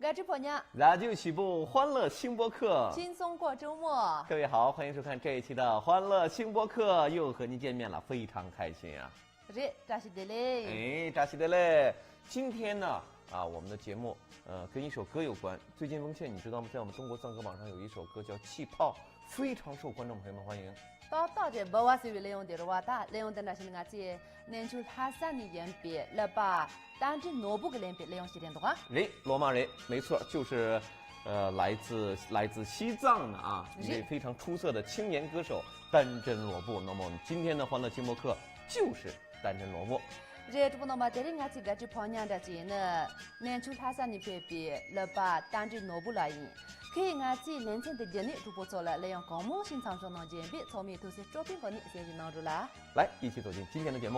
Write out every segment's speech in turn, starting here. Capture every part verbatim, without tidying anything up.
བཀྲ་ཤིས་ཕོ་ཉ། 老酒起步，欢乐新播客。 轻松过周末。 各位好，欢迎收看这一期的欢乐新播客，又和您见面了，非常开心啊。 རེད། བཀྲ་ཤིས་བདེ་ལེགས། 哎，扎西德勒。今天呢，啊，我们的节目，呃，跟一首歌有关。最近，翁倩，你知道吗？在我们中国藏歌榜上有一首歌叫《气泡》，非常受观众朋友们欢迎。 ཏག་ཏག་ཅིག་འབུལ་བ་ཟེར་བའི་གླེང་སྟེགས་རེད་པ། ད་གླེང་སྟེགས་འདི་ནང་བཞིན་ང་ཚོས་གནས་མཆོག་ལྷ་ས་ནས་ཡིན་པའི་གླུ་པ་རྟ་མགྲིན་ནོར་བུ་གིས་ལེན་པའི་གླུ་དབྱངས་ཤིག་རེད་འདུག་ག། 哎，罗马人，没错，就是，呃，来自来自西藏的啊，一位非常出色的青年歌手丹真罗布。那么我们今天的欢乐新播客就是丹真罗布。 རེད། གྲོགས་པོ་རྣམ་པ། དེ་རིང་ང་ཚོའི་བཀྲ་ཤིས་ཕོ་ཉ་འདྲ་ཅིག་ནི་གནས་མཆོག་ལྷ་ས་ནས་ཕེབས་པའི་གླུ་པ་རྟ་མགྲིན་ནོར་བུ་ལགས་ཡིན། ཁོས་ང་ཚོའི་ལེ་ཚན་འདི་བརྒྱུད་ནས་གྲོགས་པོ་ཚོ་ལ་གླུ་དབྱངས་གང་མང་ཞིག་མཚམས་སྦྱོར་གནང་རྒྱུ་ཡིན་པས། ཚང་མས་ཐུགས་སེམས་སྤྲོ་པོའི་སྒོ་ནས་གསན་བཞེས་གནང་རོགས་ལ། 来，一起走进今天的节目。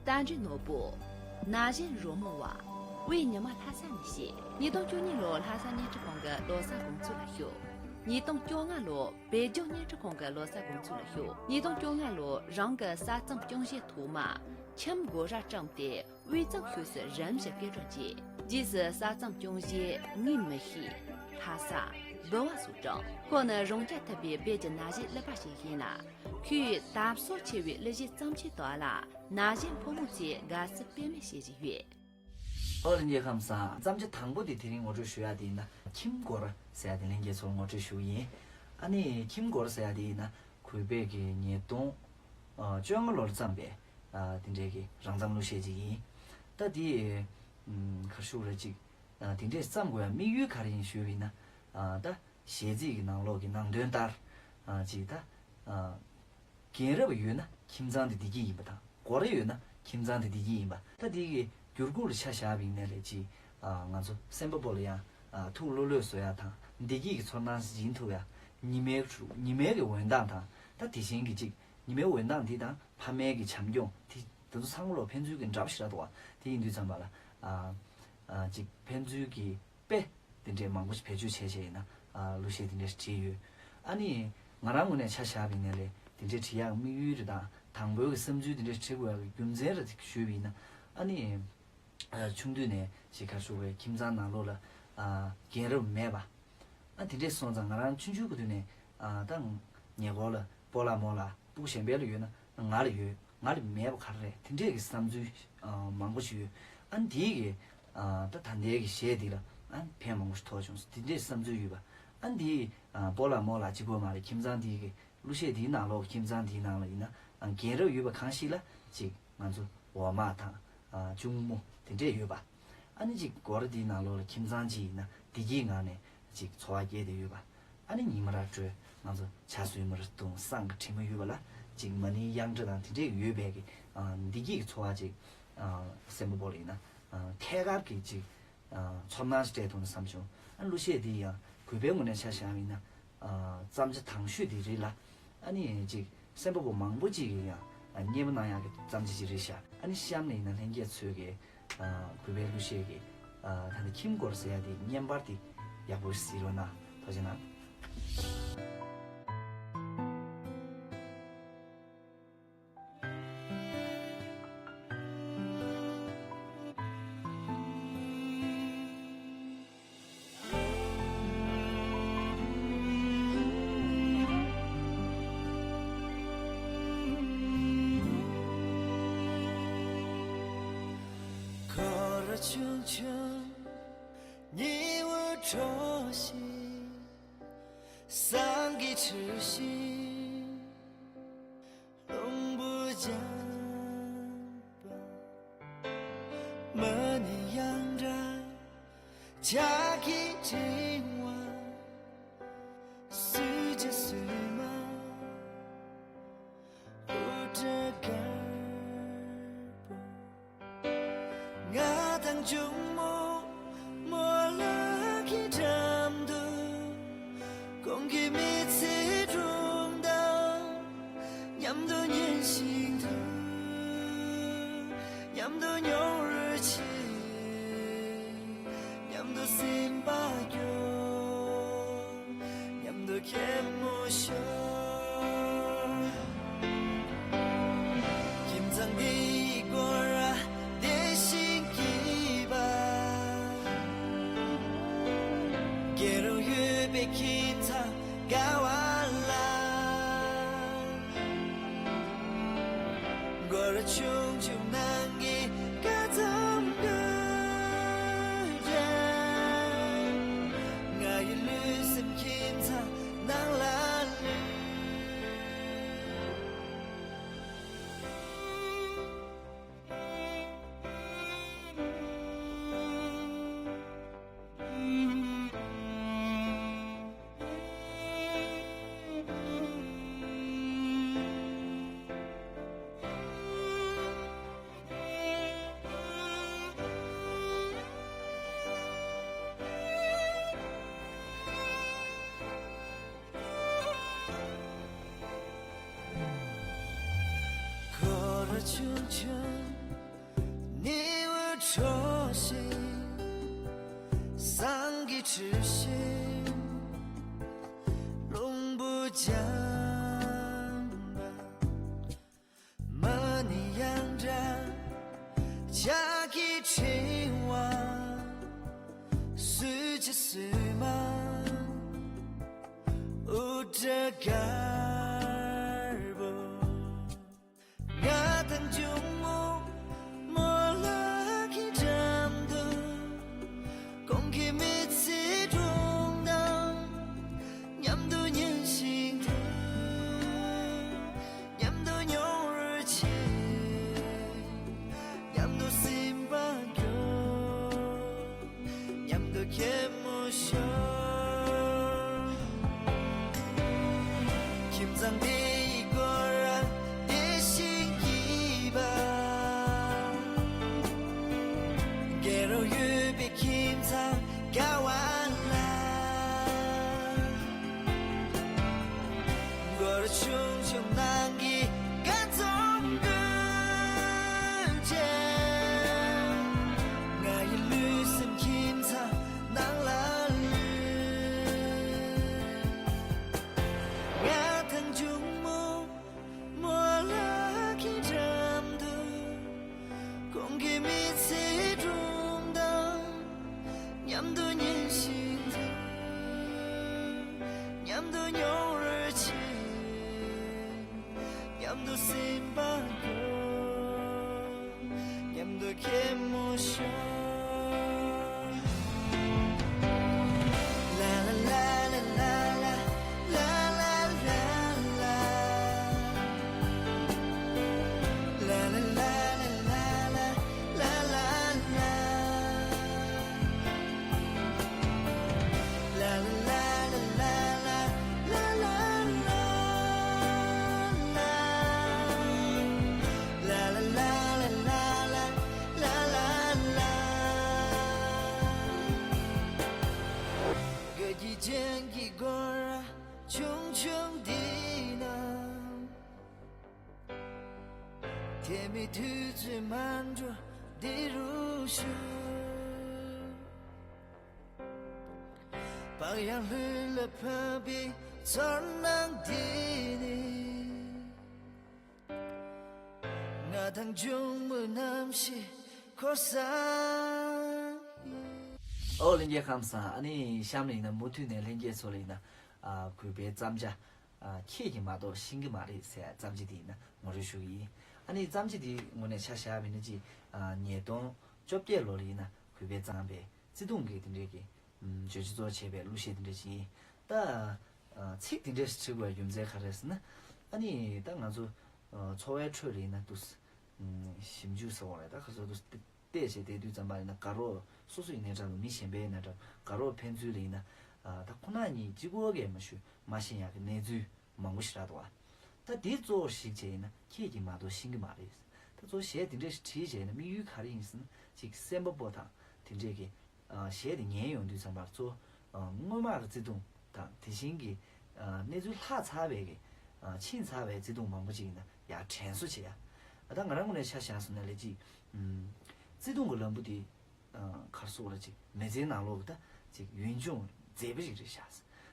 རྟ་མགྲིན་ནོར་བུ། ན་གཞོན་རོལ་མོ་བ། དབུས་ཉི་མ་ལྷ་ས་ནས་གཤེགས། ཉིས་སྟོང་བཅུ་གཉིས་ལོར་ལྷ་ས་བརྙན་འཕྲིན་ཁང་གི་ལོ་གསར་དགོང་ཚོགས་ལ་ཞུགས། ཉིས་སྟོང་བཅོ་ལྔ་ལོར་བོད་ལྗོངས་བརྙན་འཕྲིན་ཁང་གི་ལོ་གསར་དགོང་ཚོགས་ལ་ཞུགས། ཉིས་སྟོང་བཅོ་ལྔ་ལོར་རང་གི་གསར་རྩོམ་རྐྱང་གཞས་ཐོག་མ་ཁྱིམ་སྒོ་ར་བཀྲམ་སྟེ་དབུས་གཙང་ཕྱོགས་སུ་རིམ་བཞིན་སྐད་གྲགས་རྒྱས། རྗེས་སུ་གསར་རྩོམ་རྐྱང་གཞས་ངས་མི་ཤེས། ལྷ་ས། འབུལ་བ་སོགས་བགྲངས། ཁོ་ནི་རང་རྐྱ་ཐུབ་པའི་བོད་ཀྱི་ན་གཞོན་གླུ་པ་ཞིག་ཡིན་ལ། ཁོས་དར་སོ་ཆེ་བའི་གླུ་གཞས་བརྩམས་ཆོས་དག་ལ་ན་གཞོན་ཕོ་མོ་ཚོས་དགའ་བསུ་དཔེ་མེད་བྱེད་བཞིན་ཡོད། ཨོ་ལྷན་རྒྱས་ཁམས་བཟང་། བརྩམས་ཆོས་དང་པོ་དེ་དེ་རིང་ངོ་སྤྲོད་ཞུ་ཡ་དེ་ཡིན་ན། ཁྱིམ་སྒོ་ར་ཟེར་ཡ་དེ་ལྷན་རྒྱས་ཚོར་ངོ་སྤྲོད་ཞུ་གི་ཡིན། ཨ་ནི་ཁྱིམ་སྒོ་ར་ཟེར་ཡ་དེ་ཡིན་ན་གུས་པས་ཀྱི་ཉིས་སྟོང་བཅོ་ལྔ་ལོར་བརྩམས་པའི་ཨ་དེ་འདྲའི་གི་རང་བརྩམས་གླུ་གཞས་ཅིག་ཡིན། ད་དེ་ཨམ་ག་རེ་ཞུ་དགོས་རེད། ཅིག་ཨ་དེ་འདྲས་བརྩམས་དགོས་ཡ་དམིགས་ཡུལ་ག་རེ་ཡིན་ཞུས་པ་ཡིན་ན། ཨ་ད་གཞས་ཚིག་གི་ནང་ལོགས་ཀྱི་ནང་དོན་ལྟར་ཨ་ཅིག་ད་ཨ་རྒན་རབས་ཡོད་ན་ཁྱིམ་ཚང་དེ་བདེ་སྐྱིད་ཡིན་པ་དང་། སྒོ་ར་ཡོད་ན་ཁྱིམ་ཚང་དེ་བདེ་སྐྱིད་ཡིན་པ། ད་དེ་གི་འགྱུར་ཁུག་ལ་ཆ་བཞག་པ་ཡིན་ན་ལས་ཅིག་ཨ་ང་ཚོ་སེམས་པ་པོ་ལ་ཡང་ཨ་ཐུགས་བློ་ལོས་བཟོ་ཡ་དང་། བདེ་སྐྱིད་ཀྱི་ཚོར་སྣང་སྦྱིན་ཐུབ་ཡ། ཉི་མའི་ཉི་མའི་གི་འོད་མདངས་དང་། ད་དེ་བཞིན་གྱི་ཅིག་ཉི་མའི་འོད་མདངས་འདི་དང་ཕ་མའི་གི་བྱམས་སྐྱོང་དེ་དེ་ཚོ་ཚང་མ་ལོ་ཕན་ཚུན་གྱི་འདྲ་པོ་ཞེ་དྲག་འདུག་བ། དེ་ཡིན་དུས་ཙམ་པ་ལ་ཨ་ཨ་ཅིག་ཕན་ཚུན་གྱི་དཔེ་དེ་འདྲའི་མང་པོ་ཞིག་བེད་སྤྱོད་བྱས་བྱས་ཡིན་ན་ཨ་གླུ་གཞས་དེ་འདྲ་ཞིག་བྲིས་ཡོད། ཨ་ནི་ང་རང་ངོས་ནས་ཆ་བཞག་པ་ཡིན་ན་ལས་དེ་འདྲའི་བྲིས་ཡག་དམིགས་ཡུལ་རེ་དང་། དང་པོའི་གི་བསམ་ཚུལ་དེ་འདྲའི་བྲིས་དགོས་ཡག་གི་རྒྱུ་མཚན་རེ་ཞུས་པ་ཡིན་ན། ཨ་ནི་ཨ་ཆུང་དུས་ནས་ཅིག་ག་རེ་ཞུ་དགོས། ཁྱིམ་ཚང་ནང་ལོགས་ལ་ཨ་རྒན་རབས་མེད་པ། ཨ་དེ་འདྲས་སོང་ཙང་ང་རང་ཆུང་ཆུང་གི་དུས་ནས་ཨ་ད་ཉེ་འཁོར་ལ་སྤོ་ལགས་རྨོ་ལགས་སྤུ་གུ་གཞན་པ་ལ་ཡོད་ན་ང་ལ་ཡོད། ང་ལ་མེད་པ་ག་རེ་རེད། དེ་འདྲས་ཀྱི་བསམ་ཚུལ་ཨ་མང་པོ་ཞིག་ཡོད། ཨ་འདིའི་གི་ཨ་ད་ད་ལྟའི་གི་གཞས་འདི་ལ་ཨ་ཕན་མང་པོ་ཞིག་ཐོགས་བྱུང་། དེ་འདྲས་བསམ་ཚུལ་ཡོད་པ། ཨ་འདི་ཨ་སྤོ་ལགས་རྨོ་ལགས་གཅིག་པོ་མ་རེད། ཁྱིམ་ཚང་འདིའི་གི་གླུ་གཞས་འདིའི་ནང་ལོགས་ཁྱིམ་ཚང་འདིའི་ནང་ལ་ཡིན་ན་ཨ་རྒན་རབས་ཡོད་པ་གང་ཞིག་ལ་ཅིག་ང་ཚོ་འོག་མ་དང་ཨ་གཅུང་མོ་དེ་འདྲས་ཡོད་པ། ཨ་ནི་ཅིག་སྒོ་ར་འདིའི་ནང་ལོགས་ལ་ཁྱིམ་ཚང་ཅིག་ཡིན་ན་བདེ་སྐྱིད་ངང་ནས་ཅིག་འཚོ་བ་སྐྱེལ་བསྡད་ཡོད་པ། ཨ་ནི་ཉི་མ་ར་བྲོས། ང་ཚོ་ཇ་སྲུབས་མ་ར་བཏུང་། བསང་གི་དྲི་མ་ཡོད་པ་ལ་ཅིག་མ་ཎི་དབྱངས་སྒྲ་དང་དེ་འདྲས་ཡོད་པའི་གི་ཨ་བདེ་སྐྱིད་ཀྱི་འཚོ་བ་ཅིག་ཨ་སེམས་པ་པོ་ལ་ཡིན་ན་ཨ་ཐད་ཀར་གྱི་ཅིག་ཨ་ཚོར་སྣང་ཞིག་སྤྲད་ཐུབ་ན་བསམ་བྱུང་། ཨ་གླུ་གཞས་འདི་ཡང་གུས་པའི་ངོས་ནས་ཆ་བཞག་པ་ཡིན་ན་ཨ་བརྩམས་བྱ་དང་ཤོས་འདི་རེད་ལ། ཨ་ནི་ཅིག་སེམས་པ་པོ་མང་པོ་ཅིག་གིས་ཡང་ཨ་མཉེས་པོ་གནང་ཡག་གི་བརྩམས་བྱ་ཅིག་རེད་ཤག། ཨ་ནི་གཤམ་ནས་ཡིན་ན་ལྷན་རྒྱས་ཚོས་ཀྱི་ཨ་གུས་པའི་གླུ་གཞས་ཀྱི་ཨ་ད་ནི་ཁྱིམ་སྒོར་ཟེར་ཡ་དེ་བརྙན་པར་དེ་ཡག་པོ་གཟིགས་རོགས་གནང་། ཐུགས་རྗེ་གནང་། འཁོར་ཆུང་ཆུང་ཉི་འོད་འཕྲོ་ཞིང་། བསང་གི་ཁྲུས་ཤིང་། རླུང་བུ་འཇམ་པ། མ་ཎི་དབྱངས་སྒྲ། ཇ་གི་ཕྲེང་བ། སུ་ཇ་སུ་མ། དབུ་སྐྲ་དཀར་པོ། ང་དང་གཅུང་མོ་རྨོ་ལགས་ཀྱི་འགྲམ་དུ། གོང་གི་མི་ཚེ་སྒྲུང་དང་མཉམ་དུ་ཉན་བཞིན་དུ། མཉམ་དུ་མྱོང་རོལ་བྱེད། མཉམ་དུ་སེམས་པ་སྐྱོ། མཉམ་དུ་གད་མོ་ཤོར། ཁྱིམ་ཚང་འདིའི་སྒོ་ར་བདེ་ཞིང་སྐྱིད་པ། ཆུ་ནེའུ་འཕྲོ་ཞིང་། བསང་གི་ཁྲུས་ཤིང་། རླུང་བུ་འཇམ་པ། མ་ཎི་ཡང་གྲགས་ལྕགས་ཀྱི་ཕྲེང་བ། སུ་ཇི་སུ་མ་ཨུ་ཏྲ་གར་པོ། ང་དང་གཅུང་མོ་མོ་ལ་གི་འགྲམ་དུ། གོང་གི་མི་ཚེ་སྒྲུང་དང་མཉམ་དུ་ཉན་ཞིང་དུ། མཉམ་དུ་མྱོང་རོལ་ཆེ། མཉམ་དུ་སེམས་པ་སྐྱོ། མཉམ་དུ་གད་མོ་ཤོར། ཁྱིམ་ཚང་དེ་ཡི་སྒོ་ར་བདེ་ཞིང་སྐྱིད་པ། རྒྱལ་རོ་ཡོད་པའི་ཁྱིམ་ཚང་དགའ་བ་ལ། སྒོར་ཆུང་ཆུང་ནང་གི་དགའ་འཛོམས་དགོས་ཅེས། ང་ཡི་ལུས་སེམས་ཁྱིམ་ཚང་ནང་ལ་ལུས། ང་དང་གཅུང་མོ་མོ་ལ་གི་འགྲམ་དུ། གོང་གི་མི་ཚེ་སྒྲུང་དང་མཉམ་དུ་ཉན་ཞིང་དུ། མཉམ་དུ་མྱོང་རོལ་ཆེ། མཉམ་དུ་སེམས་པ་སྐྱོ། མཉམ་དུ་གད་མོ་ཤོར། དགའ་སྐྱིད་ཅན་གྱི་སྒོ་ར་ཆུང་ཆུང་འདི་ན། དེ་མི་དུས་ཚོད་མ་འགྲོ་འདི་རུ་ཤོག་བག་ཡངས་ལྷུན་ལ་ཕབ་པའི་ཚོར་སྣང་འདི་ནི། ང་དང་གཅུང་མོ་རྣམ་ཤེས་འཁོར་ས་ཡིན། ཨོ་ལྷན་རྒྱས་ཁམས་བཟང་། ཨ་ནི་གཤམ་ལ་ཡིན་ན་མུ་མཐུད་ནས་ལྷན་རྒྱས་ཚོ་ལ་ཡིན་ན་ཨ་གུས་པའི་བརྩམས་བྱ། ཨ་ཁྱེད་ཀྱིས་མ་གཏོགས་ཤེས་ཀྱི་མ་རེད་ཟེར་བརྩམས་བྱ་དེ་ཡིན་ན་ངོ་སྤྲོད་ཞུ་གི་ཡིན། ཨ་ནི་བརྩམས་བྱ་དེའི་ངོས་ནས་ཆ་བཞག་པ་ཡིན་ན་ཅིག་ཨ་ཉིས་སྟོང་བཅོ་བརྒྱད་ལོ་ལ་ཡིན་ན་གུས་པས་བརྩམས་པའི་བརྩེ་དུང་གི་དེ་འདྲས་ཀྱི་ཨམ་བརྗོད་བྱ་གཙོ་བོ་བྱས་པའི་གླུ་གཞས་དེ་འདྲས་ཅིག་ཡིན། ད་ཨ་ཚིག་དེ་འདྲས་བྲིས་དགོས་པའི་རྒྱུ་མཚན་ག་རེ་ཟེར་ན། ཨ་ནི་ད་ང་ཚོ་ཨ་འཚོ་བའི་ཁྲོད་ལ་ཡིན་ན་འདུག་ཨམ་ཞིབ་འཇུག་ཟེར་བ་རེད། ད་ག་ཚོད་འདུག་བལྟས་བྱས་བསྡད་དུས་ཙམ་པ་ཡིན་ན་དགའ་རོགས་སོ་སོ་ཡིན་ནའི་འདྲ་འདུག་མི་གཞན་པའི་ཡིན་ན་འདྲ་དགའ་རོགས་ཕན་ཚུན་ལ་ཡིན་ན་ཨ་ད་ཁོ་ན་ཉིད་གཅིག་པོ་གས་མ་ཞུ་མ་ཤེས་ཡག་གི་གནས་ཚུལ་མང་པོ་ཞིག་རག་འདུག་ཨ། ད་དེ་གཙོ་བོར་གཞིགས་བྱས་ཡིན་ན་ཁྱེད་ཀྱིས་མ་གཏོགས་ཤེས་ཀྱི་མ་རེད། ད་གཙོ་བོ་གཞས་དེ་འདྲས་ཞིག་བྲིས་བྱས་ན་དམིགས་ཡུལ་ག་རེ་ཡིན་ཟེར་ན་ཅིག་སེམས་པ་པོ་དང་དེ་འདྲས་ཀྱི་ཨ་གཞས་དེ་ཉན་ཡོང་དུས་ཙམ་པར་གཙོ་བོ་ཨ་སྔོན་མ་གི་བརྩེ་དུང་དང་དེ་བཞིན་གྱི་ཨ་གནས་ཚུལ་ལྷག་ཚར་བའི་གི་ཨ་ཕྱིན་ཚར་བའི་བརྩེ་དུང་མང་པོ་ཅིག་ཡིན་ན་ཡར་དྲན་གསོ་བྱེད་ཡ། ཨ་ད་ང་རང་ངོས་ནས་ཆ་བཞག་སོང་ན་ལས་ཅིག་ཨམ་བརྩེ་དུང་གི་ལམ་བུ་དེ་ཨ་ག་རེ་ཟེར་དགོས་རེད། ཅིག་མི་ཚེའི་ནང་ལོགས་ཀྱི་ད་ཅིག་ཡུན་ཅུང་མཛེས་པོ་ཞིག་རེད་ཤག་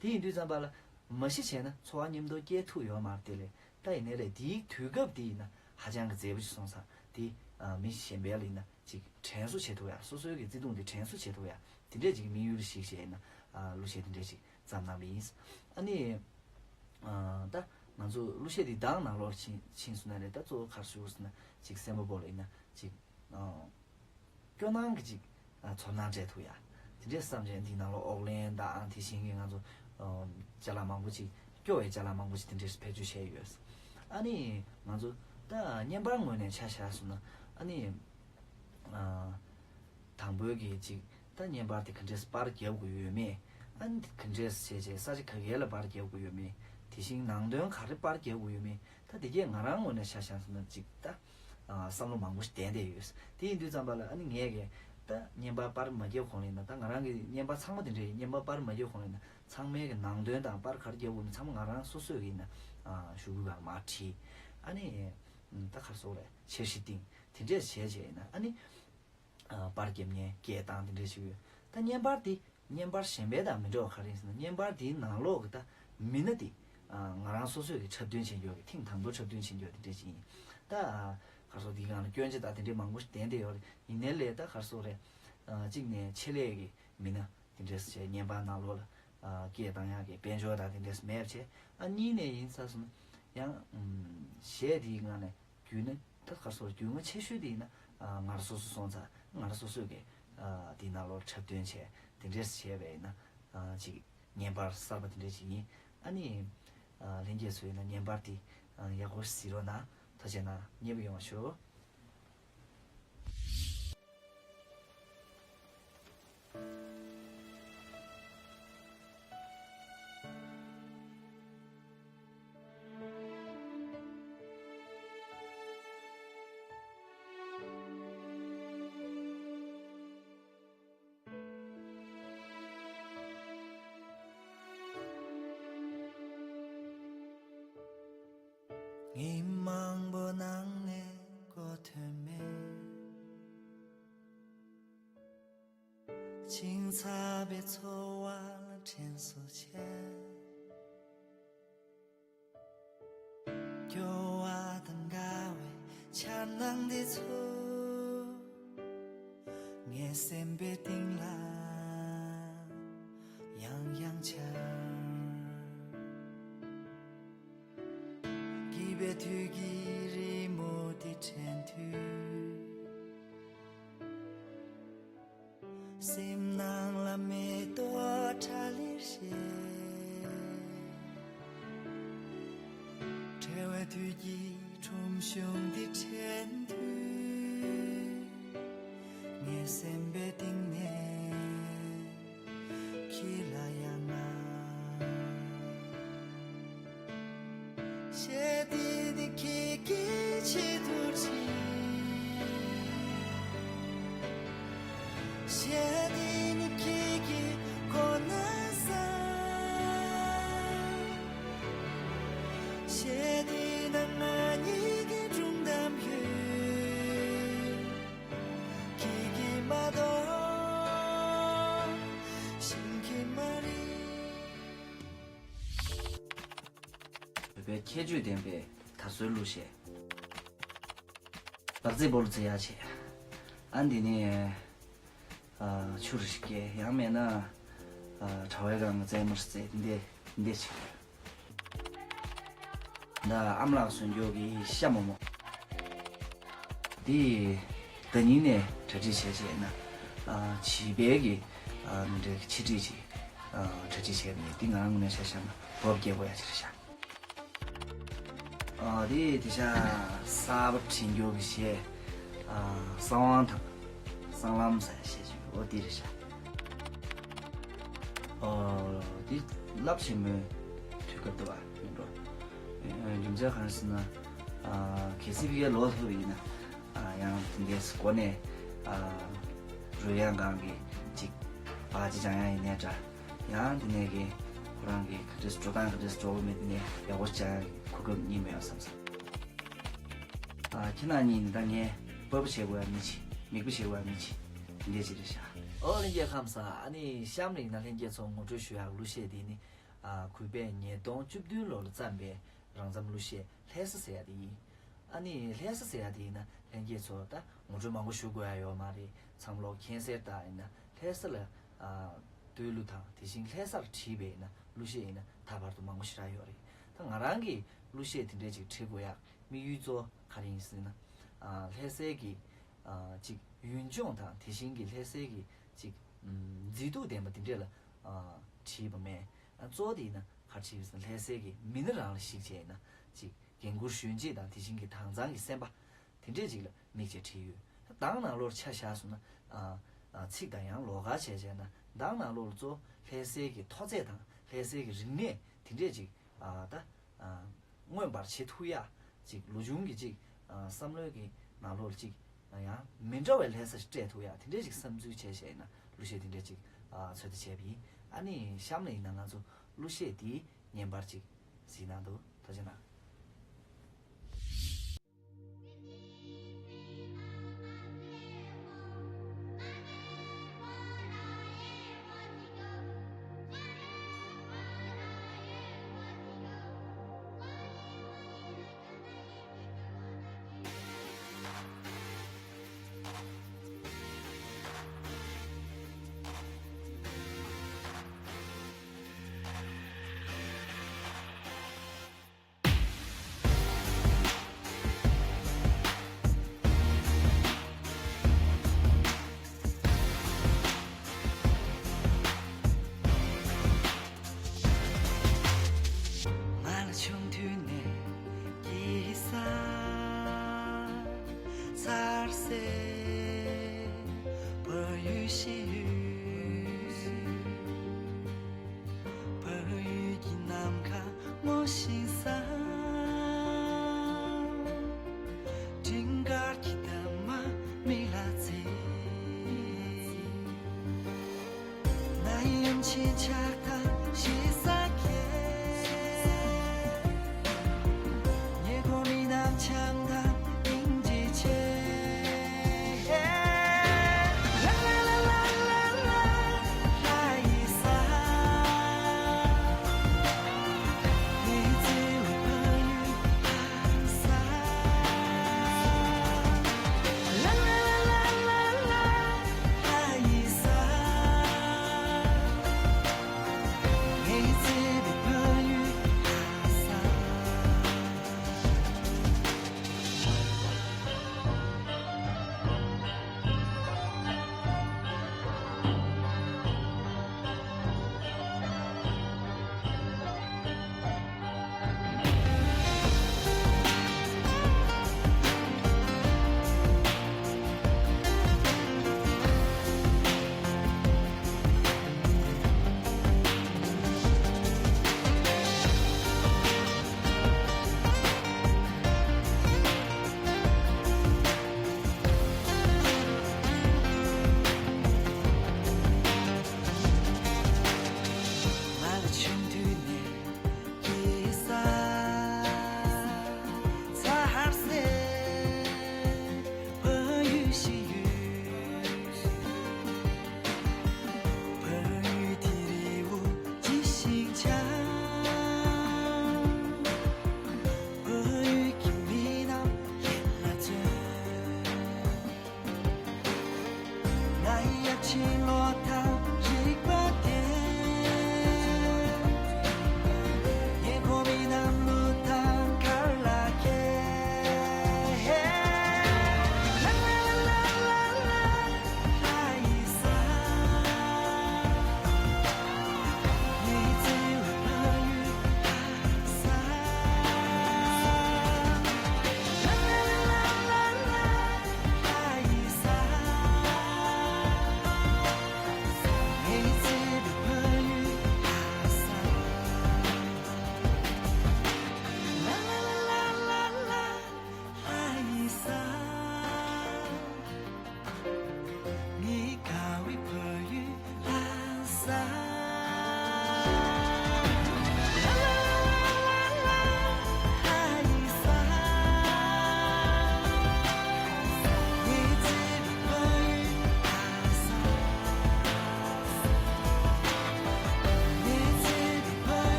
དེ་ཡིན་དུས་ཙམ་པ་ལ་མ་གཞི་བྱས་ན་འཚོ་བ་མཉམ་དུ་སྐྱེལ་ཐུབ་ཡོད་མ་རེད་དེ་ལས། ད་ཡིན་ནའི་ལས་དེའི་དུས་སྐབས་དེ་ཡིན་ན་ཧ་ཅང་གི་མཛེས་པོ་ཞིག་སོང་ཙང་དེ་ཨ་མི་གཞན་པའི་ལ་ཡིན་ན་ཅིག་དྲན་གསོ་བྱེད་ཐུབ་ཡ། སོ་སོའི་གི་བརྩེ་དུང་དེ་དྲན་གསོ་བྱེད་ཐུབ་ཡ། དེ་འདྲས་ཅིག་དམིགས་ཡུལ་ཞིག་བྱས་ཡིན་ན་ཨ་གླུ་གཞས་དེ་འདྲས་ཅིག་བརྩམས་གནང་བ་ཡིན། ཨ་ནི་ཨ་ད་ང་ཚོ་གླུ་གཞས་འདི་གདངས་ནང་ལོགས་ཕྱིན་ཕྱིན་སོང་ན་རེད། ད་གཙོ་བོ་ག་རེ་ཞུ་དགོས་ཟེར་ན་ཅིག་སེམས་པ་པོ་ལ་ཡིན་ན་ཅིག་ཨ་སྐྱོ་སྣང་གི་ཅིག་ཨ་ཚོར་སྣང་སྤྲད་ཐུབ་ཡ། དེ་འདྲས་བསམ་བྱས་འདི་ནང་ལོགས་ཨོག་ལན་དང་དེ་བཞིན་གྱི་ང་ཚོ་ཨ་ཅ་ལག་མང་པོ་ཅིག་སྐྱོ་བའི་ཅ་ལག་མང་པོ་ཅིག་དེ་འདྲས་བེད་སྤྱོད་བྱས་ཡོད། ཨ་ནི་ང་ཚོ་ད་བརྙན་པར་ངོས་ནས་ཆ་བཞག་སོང་ན་ཨ་ནི་ཨ་དང་པོའི་གི་ཅིག་ད་བརྙན་པར་དེ་ག་འདྲས་པར་རྒྱབ་དགོས་ཡོད་མེད། ཨ་ནི་ག་འདྲས་བྱས་བྱས་ས་ཆ་ག་གའི་ལ་པར་རྒྱབ་དགོས་ཡོད་མེད། དེ་བཞིན་ནང་དོན་ག་རེ་པར་རྒྱབ་དགོས་ཡོད་མེད། ད་དེ་གས་ང་རང་ངོས་ནས་ཆ་བཞག་སོང་ན་ཅིག་ད་ཨ་བསམ་བློ་མང་པོ་ཞིག་ལྡན་བསྡད་ཡོད། དེ་ཡིན་དུས་ཙམ་པ་ལ་ཨ་ནི་ངས་གས་ད་བརྙན་པར་པར་མ་རྒྱབ་གོང་ལ་ཡིན་ན། ད་ང་རང་གི་བརྙན་པར་ཚང་མ་དེ་འདྲ་ཡིན། བརྙན་པར་པར་མ་རྒྱབ་གོང་ལ་ཡིན་ན་ཚང་མའི་གི་ནང་དོན་དང་པར་ག་རེ་རྒྱབ་དགོས་མིན་ཚང་མ་ང་རང་སོ་སོས་གི་ཡིན་ན་ཨ་ཞུ་དགོས་པ་མར་བྲིས། ཨ་ནི་ ད་ག་རེ་ཟེར་དགོས་རེད། འཆར་གཞི་བཏིང་དེ་འདྲས་བྱས་བྱས་ཡིན་ན་ཨ་ནི། པར་རྒྱབ་མཁན་སྐད་བཏང་དེ་འདྲས་ཞིག་ཡོད། ད་བརྙན་པར་དེ་བརྙན་པར་གཞན་པའི་དང་མི་འདྲ་བ་ག་རེ་ཡིན་ཟེར་ན། བརྙན་པར་དེའི་ནང་ལོགས་ཀྱི་ད་མི་སྣ་དེ་ང་རང་སོ་སོས་ཀྱི་འཁྲབ་སྟོན་བྱེད་མཁན་གྱི་ཐེངས་དང་པོ་འཁྲབ་སྟོན་བྱེད་མཁན་དེ་འདྲས་ཅིག་ཡིན། ད་ག་རེ་ཟེར་དེའི་སྒང་ལ་སྐྱོན་ཆ་དང་དེ་འདྲས་མང་པོ་ཞིག་ལྡན་བསྡད་ཡོད་རེད། ཡིན་ནའི་ལས་ད་ག་རེ་ཟེར་དགོས་རེད། གཅིག་ནས་ཆེད་ལས་ཀྱི་མི་སྣ་དེ་འདྲས་བྱས་བརྙན་པར་ནང་ལོགས་ལ་སྐད་བཏང་ཡག་གི་དཔལ་འབྱོར་དང་དེ་འདྲས་མེད་པ་བྱས། ཨ་གཉིས་ནས་ཡིན་ས་སོང་ཡང་གཞས་དེའི་ངང་ནས་བརྒྱུད་ན་ད་ག་རེ་ཟེར་དགོས་རེད། རྒྱུས་མངའ་ཆེ་ཤོས་དེ་ཡིན་ན་ང་རང་སོ་སོ་སོང་ཙང་ང་རང་སོ་སོས་ཀྱི་དེའི་ནང་ལོགས་འཁྲབ་སྟོན་བྱས་དེ་འདྲས་བྱས་པ་ཡིན་ན་ཅིག་བརྙན་པར་གསར་པ་དེ་འདྲས་ཅིག་ཡིན། ཨ་ནི་ལྷན་རྒྱས་ཚོ་ཡིན་ན་བརྙན་པར་དེ་ཡག་པོ་གཟིགས་རོགས་གནང་། ཐུགས་རྗེ་གནང་། མཉེས་པོ་ཡོང་བ་ཞུ། ཉིན་མང་པོ་ནང་ནས་གོ་ཐོས་མེད། ཆིངས་ཚགས་པའི་འཚོ་བ་ལ་དྲན་གསོ་བྱས། སྐྱོ་བ་དང་དགའ་བའི་འཆར་སྣང་འདི་ཚོ་ངའི་སེམས་པའི་གཏིང་ལ་ཡང་ཡང་འཆར། སྐྱིད་པའི་དུས་ཀྱི་རི་མོ་འདི་དྲན་དུས། སེམས་ནང་ལ་མེ་ཏོག་ཁྲ་ལེར་བཞད། བྲལ་བའི་དུས་ཀྱི་ཁྲོམ་གཞུང་འདི་དྲན་དུས། ངའི་སེམས་པའི་གཏིང་ནས་ཁྱེད་ལ་ཡང་ང་གཞས་འདི་ནི་ཁྱེད་ཀྱི་ཆེད་དུ་བྲིས། གཞས་འདི་ནི་ཁྱེད་ཀྱི་གོ་ན་བཟང་། གཞས་འདི་ནང་ང་གཉིས་ཀྱི་སྒྲུང་གཏམ་ཡོད། ཁྱེད་ཀྱིས་མ་གཏོགས་ཤེས་ཀྱི་མ་རེད། བོད་པའི་ཁྱད་ཆོས་ལྡན་པའི་དར་སྲོལ་གླུ་གཞས། བག་རྩེ་བོ་ལ་རྩེ་ཡག་བྱས། ཨ་འདི་ནི་ཨ་ཆུ་རེ་ཞིག་བསྐྱལ། ཡང་མེད་ན་ཨ་དྲ་བའི་སྒང་གི་རྩེད་མོ་རེ་རྩེ། འདི་འདི་བྱས། འདི་ཨ་མ་ལགས་བཟོ་རྒྱུ་གི་ཤ་མོག་མོག་འདི་ཟླ་ཉིན་ནས་གྲ་སྒྲིག་བྱས་བྱས་ན་ཨ་བྱིས་པའི་གི་ཨ་འདི་འདྲའི་ཆེད་སྒྲིག་ཅིག་ཨ་གྲ་སྒྲིག་བྱས་པ་ཡིན། འདི་ང་རང་ངོས་ནས་བཤད་བཤད་ན་བོབ་རྒྱས་པོ་ཡག་ཅིག་རེད་ཤག་ཨ་དེ་དེ་ཤ་གསར་པ་བྲིས་མགྱོགས་ཀྱི་གཞས། ཨ་གསང་བ་དང་གསང་ལམ་ཟེར་གཞས་ཅིག་འོ་དེ་རེད་ཤག་ཨ་དེ་རླབས་ཆེན་མོའི་དུས་སྐབས་འདུག་བ་མིན་འགྲོ། རྒྱུ་མཚན་གང་ཟེར་ན་ཨ་གལ་སྲིད་ཕ་གིའི་ལོ་ཐོབ་ཡིན་ན་ཨ་ཡང་དེ་འདྲའི་སྒོ་ནས་ཨ་རོལ་དབྱངས་སྒང་གི་ཅིག་བག་ཅིག་སྦྱང་ཡག་ཡིན་ནའི་འདྲ། ཡང་དེ་ནས་གི་ཁོ་རང་གི་ག་འདྲས་འགྲོ་སྟངས་ག་འདྲས་འགྲོ་གི་མེད། དེ་ནས་ཡག་པོ་སྦྱང་ཡག་གི་གོ་སྐབས་རྙེད་མེད་པ་བསམ་སོང་། ཨ་ཁྱེད་རང་གཉིས་ནི་ད་ངས་སྤོབས་པ་བྱེད་དགོས་ཡག་མི་བྱེད། མིག་དཔེ་བྱེད་དགོས་ཡག་མི་བྱེད། དེ་འདྲས་ཅིག་རེད་ཤག་ཨོ་ལྷན་རྒྱས་ཁམས་བཟང་། ཨ་ནི་གཤམ་ལ་ཡིན་ན་ལྷན་རྒྱས་ཚོ་ངོ་སྤྲོད་ཞུ་ཡག་གླུ་གཞས་དེ་ནི་ཨ་གུས་པས་ཉིས་སྟོང་བཅུ་བདུན་ལོ་ལ་བརྩམས་པའི་རང་རྩོམ་གླུ་གཞས་ལྷ་ས་ཟེར་ཡག་དེ་ཡིན། ཨ་ནི་ལྷ་ས་ཟེར་ཡག་དེ་ཡིན་ན་ལྷན་རྒྱས་ཚོ་ད་ངོ་སྤྲོད་མང་པོ་ཞུ་དགོས་ཡག་ཡོད་མ་རེད། མཚམས་ལོག་མཁྱེན་གསལ་ལྟར་ཡིན་ན་ལྷ་ས་ལ་ཨ་སྡོད་ལུགས་དང་དེ་བཞིན་ལྷ་སར་བྲིས་པའི་ཡིན་ན་གླུ་གཞས་ཡིན་ན་ད་བར་དུ་མང་པོ་ཞེ་དྲག་ཡོད་རེད། ད་ང་རང་གིས་གླུ་གཞས་དེ་འདྲས་ཅིག་བྲི་དགོས་ཡག་དམིགས་ཡུལ་གཙོ་བོ་ག་རེ་ཡིན་ཟེར་ན། ཨ་ལྷ་སའི་གི་ཨ་ཅིག་ཡུལ་ལྗོངས་དང་དེ་བཞིན་གྱི་ལྷ་སའི་གི་ཅིག་མཛེས་སྡུག་ལྡན་པ་དེ་འདྲས་ལ་ཨ་བྲིས་པ་མེད། ཨ་གཙོ་བོ་དེ་ཡིན་ན་ག་རེ་བྲིས་ཟེར་ན་ལྷ་སའི་གི་མི་སྣ་རང་ལ་གཞིགས་བྱས་ཡིན་ན་ཅིག་རྒན་བཀུར་ཞུ་བྱེད་དང་དེ་བཞིན་གྱི་དྭངས་གཙང་གི་སེམས་པ་དེ་འདྲས་ཅིག་ལ་དམིགས་བྱས་བྲིས་ཡོད། ད་གདངས་ནང་ལོགས་ཆ་བཞག་སོང་ན་ཨ་ཨ་ཚིག་དང་ཡང་ལོགས་ཀ་བྱས་བྱས་ན་གདངས་ནང་ལོགས་ལ་གཙོ་བོ་ལྷ་སའི་གི་མཐོ་ཚད་དང་ལྷ་སའི་གི་རིག་གནས་དེ་འདྲས་ཅིག་ཨ་ད་ཨ་མངོན་པར་བྱེད་ཐུབ་ཡག་ཅིག་ལོ་ཆུང་གི་ཅིག་ཨ་བསམ་བློའི་གི་ནང་ལོགས་ལ་ཅིག་ཨ་ཡང་མི་འདྲ་བའི་ལྷ་ས་ཞིག་སྤྲད་ཐུབ་ཡག་དེ་འདྲས་ཅིག་བསམ་ཚུལ་བྱས་བྱས་ན་གླུ་གཞས་དེ་འདྲས་ཅིག་ཨ་ཚོད་ལྟ་བྱས་པ་ཡིན། ཨ་ནི་གཤམ་ལ་ཡིན་ན་ང་ཚོ་གླུ་གཞས་དེའི་བརྙན་པར་ཅིག་གཟིགས་གནང་འདུག་ཐུགས་རྗེ་གནང་། ཤིང་ས། སྤྲིན་དཀར་གྱི་འདབ་མ་མིག་ལ་འཛིན། ནམ་ཡང་ཕྱིན་ཆད་ད་ཞེ་ས་ཁྱེད། ཉེ་འཁོར་མི་རྣམས་བྱམས་དང་སྙིང་རྗེ་ཆེ།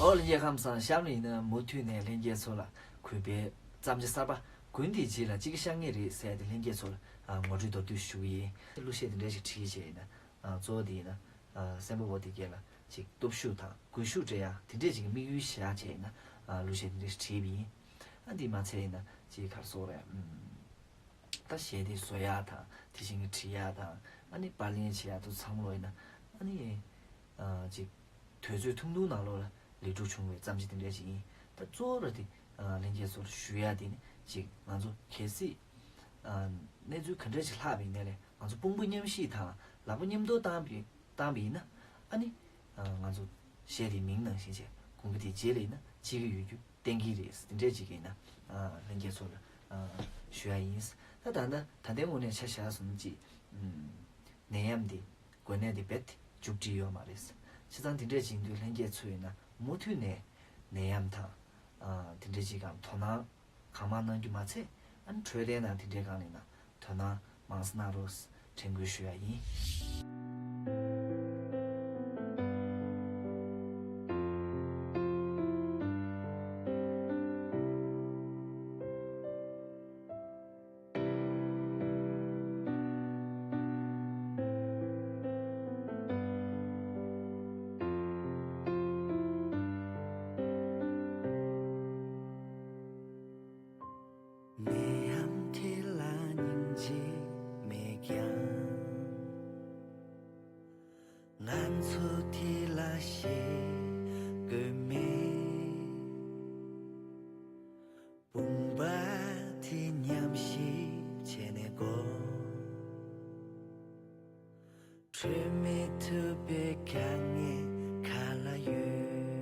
ཨོ་ལྷན་རྒྱས་ཁམས་བཟང་། གཤམ་ལ་ཡིན་ན་མུ་མཐུད་ནས་ལྷན་རྒྱས་ཚོ་ལ་གུས་པའི་བརྩམས་ཆོས་གསར་པ་དགུན་དེའི་རྗེས་ལ་ཅི་གི་ཤར་ངེས་རེད་ཟེར་ཏེ་ལྷན་རྒྱས་ཚོ་ལ་ངོ་སྤྲོད་མདོར་བསྡུས་ཞུ་གི་ཡིན། གླུ་གཞས་དེ་འདྲ་ཞིག་བྲིས་བྱས་ཡིན་ན་གཙོ་བོ་དེ་ཡིན་ན་སེམས་པ་བོ་དེ་གས་ལ་ཅིག་སྟོབས་ཤུགས་དང་སྒུལ་ཤུགས་སྤྲད་ཡ་དེ་འདྲས་ཅིག་གི་དམིགས་ཡུལ་བཞག་བྱས་ཡིན་ན་གླུ་གཞས་དེ་འདྲ་ཞིག་བྲིས་པ་ཡིན། ཨ་འདི་མ་ཚད་ཡིན་ན་ཅིག་ག་རེ་ཟེར་དགོས་རེད། ད་གཞས་དེ་བཟོ་ཡག་དང་དེ་བཞིན་གྱི་བྲིས་ཡག་དང་ཨ་ནི་པར་ལེན་བྱེད་ཡག་དུ་ཚང་མ་ལོ་ཡིན་ན་ཨ་ནི་ཨ་ཅིག་དུས་ཚོད་ཐུང་ཐུང་ནང་ལོགས་ལ་ལེགས་གྲུབ་བྱུང་བའི་བརྩམས་ཆོས་དེ་འདྲ་ཞིག་ཡིན། ད་གཙོ་བོ་ར་དེ་ཨ་ལྷན་རྒྱས་ཚོར་ཞུ་ཡག་དེ་ནི་ཅིག་ང་ཚོ་གལ་སྲིད་ཨ་གནས་ཚུལ་ག་འདྲ་ཞིག་ལྷག་པ་ཡིན་ནའི་ལས་ང་ཚོ་དཔུང་པ་མཉམ་གཤིབ་དང་ལག་པ་མཉམ་དུ་བཏང་བའི་བཏང་བ་ཡིན་ན་ཨ་ནི་ང་ཚོ་གཞས་དེའི་མིང་ནང་བཞིན་བྱས་དགུན་ཁ་དེའི་རྗེས་ལ་ཡིན་ན་བརྗེད་ཀྱི་ཡོད་རྒྱུ་གཏན་འཁེལ་རེད། དེ་འདྲས་ཅིག་ཡིན་ན་ལྷན་རྒྱས་ཚོ་ལ་ཞུ་ཡ་ཡིན། ད་ད་ལྟ་ད་ལྟའི་ངོས་ནས་ཆ་བཞག་སོང་ཅིག་ནད་ཡམས་འདི་འགོས་ནད་འདི་རྦད་དེ་མཇུག་སྒྲིལ་ཡོད་མ་རེད། བྱས་ཙང་དེ་འདྲས་ཅིག་ཡིན་དུས་ལྷན་རྒྱས་ཚོ་ཡིན་ན་མུ་མཐུད་ནས་ནད་ཡམས་དང་དེ་འདྲས་ཅིག་གམ་དོ་སྣང་གང་མང་གནང་རྒྱུ་མ་ཚད་ཨ་ནི་འཕྲོད་བསྟེན་དང་དེ་འདྲའི་སྒང་ལ་ཡིན་ན་དོ་སྣང་མང་ཙམ་གནང་རོགས་དྲན་སྐུལ་ཞུ་ཡ་ཡིན། བུམ་པ་དེ་མཉམ་ཞིག་བྱས་ནས་གོ། བྲོས་མི་ཐུབ་པའི་དཀའ་ངལ་ག་ལ་ཡོད།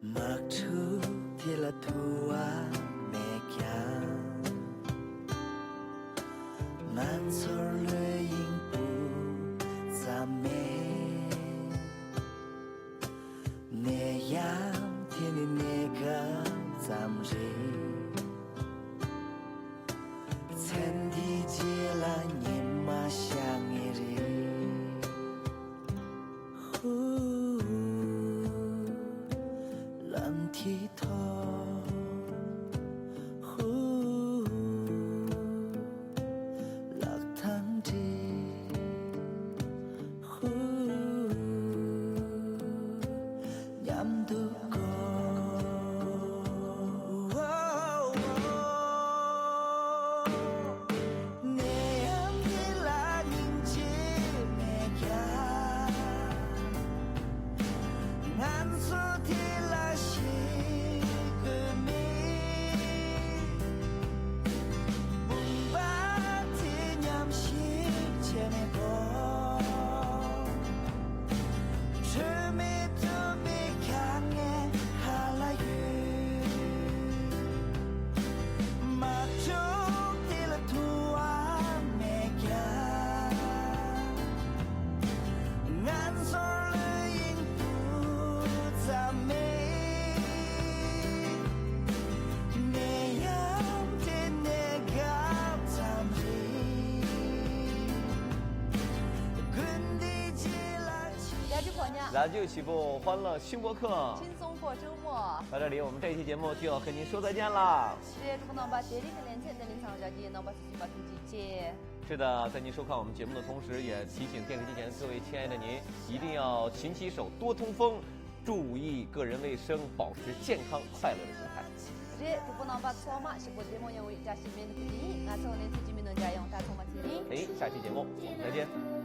དམག་འཁྲུག་དེ་ལ་ཐུ་བ་མེད་ཀྱང་། ང་ཚོར་ལོས་ཡིན་པུ་ཙམ་མེད། ནད་ཡམས་དེ་ནི་གནས་སྐབས་ཙམ་རེད། མཚན་འདིའི་རྗེས་ལ་ཉི་མ་ཤར་ངེས་རེད། ཧུ། ལམ་མཐིལ་ཐོག་ཧུ། ལག་ཐང་སྒྲིལ། ཧུ། མཉམ་དུ་བསྐོར། ནད་ཡམས་འདི་ལ་སྙིང་རྗེ་མེད་ཀྱང་། ང་ཚོ་དེ་ལ་ཤེས་དགོས་མེད། བུམ་པ་དེ་མཉམ་ཞིག་བྱས་ནས་གོ། བྲོས་མི་ཐུབ་པའི་དཀའ་ངལ་ག་ལ་ཡོད། དམག་འཁྲུག་དེ་ལ་ཐུ་བ་མེད་ཀྱང་། ང་ཚོར་ལོས་ཡིན་པུ་ཙམ་མེད། ནད་ཡམས་དེ་གནས་སྐབས་ཙམ་རེད། དགུན་འདིའི་རྗེས་ལ་ཕྱིན། ราดิโอ གོ་ཉག ราดิโอ གཞིས་སྤོ 欢乐新播客 轻松过周末 ད་ད་རེད། 我们这一期节目就要和您说再见了。 རེད། གྲོགས་པོ་རྣམ་པ། དེ་རིང་གི་ལེ་ཚན་འདི་ལ་ཚང་བཞག་གི་རྣམ་པ་ཚོ་ཚུད་པ་ཐུགས་རྗེ་ཆེ། 是的，在您收看我们节目的同时，也提醒电视机前各位亲爱的您，一定要勤洗手，多通风，注意个人卫生，保持健康快乐的心态。 རེད། གྲོགས་པོ་རྣམ་པ་ཚང་མ་གཞིས་སྤོ་བདེ་མོ་ཡོང་བའི་བཀྲ་ཤིས་སྨོན་འདུན་ཞུ་གི་ཡིན། ང་ཚོ་ལེ་ཚན་རྗེས་མའི་ནང་མཇལ་ཡོང་། ད་ཚང་མ་ཚེ་རིང་། 哎，下期节目我们再见。